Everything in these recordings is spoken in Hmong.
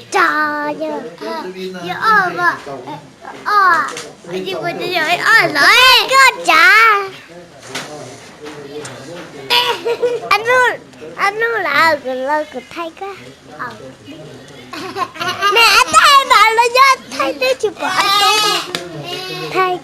Tsa, yog, yog ob, ob, yog ob los koj tsa. Ab nub, ab nub los kuv, los kuv thaij koj. Neb thaij mas los yog thaij twb tsis pom ab tub thaij.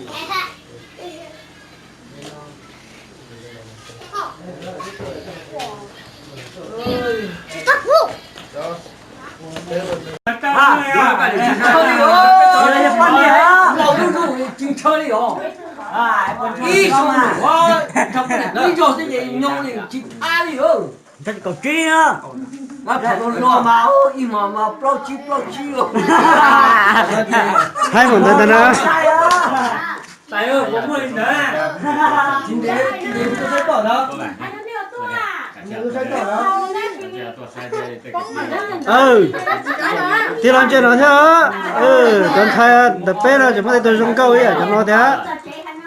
Ib zaug xwb ces nyob li tsis ab li. Kaum tsib na. Ib hmos mas plaub tsib plaub tsib. Thaij mus ntawd ntag na. Tig los ntsia no thiab. Cov ntxhais ntawm peb no tseem muaj tej tug zoo nkauj ib yam cov no thiab.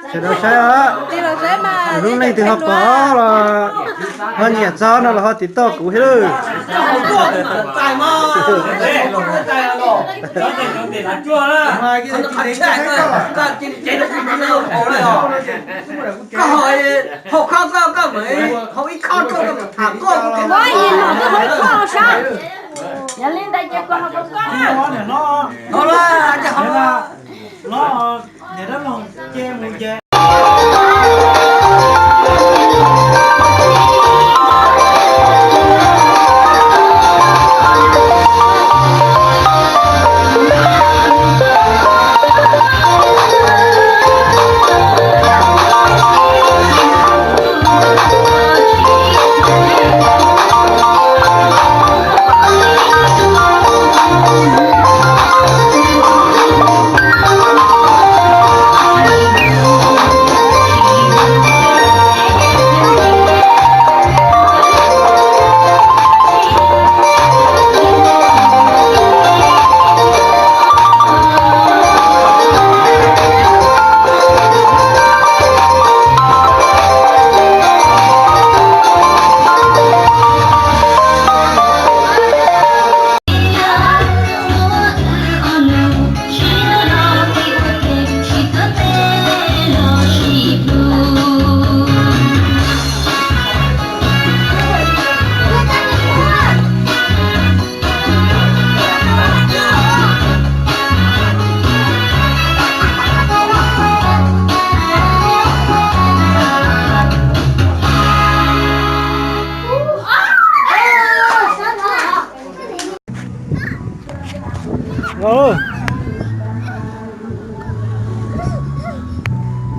Sawv daws saib os. Lub neej twg ho pom los ho nyiam txog no los ho tiv toj kuv thiab lawm. Koj hau khob koj, koj mam hau ib khob rau koj mam tham koj. Koj ib khob sab. Yog li ntawd ces koj hau rau koj na. Hau lawm, hau lawm.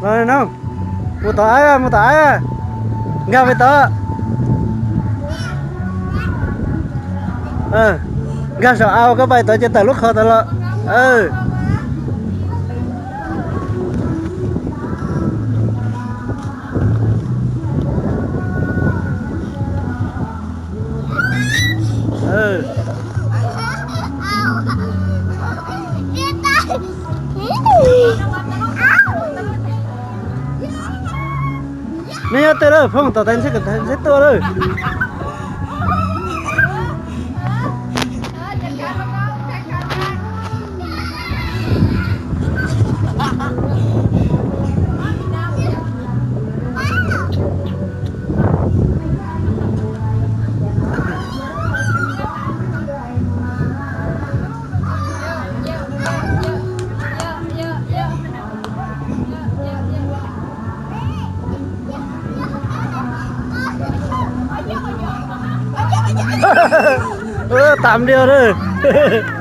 Los no, mus tom av, mus tom av, nkag pem tod. Nkag saum av koj pais tod ces tawm lub qhov tod los. Neb nyob twg lawm, phooj, tom tais ntxheb, kom tais ntxheb tuaj lawm. Tam li lawm.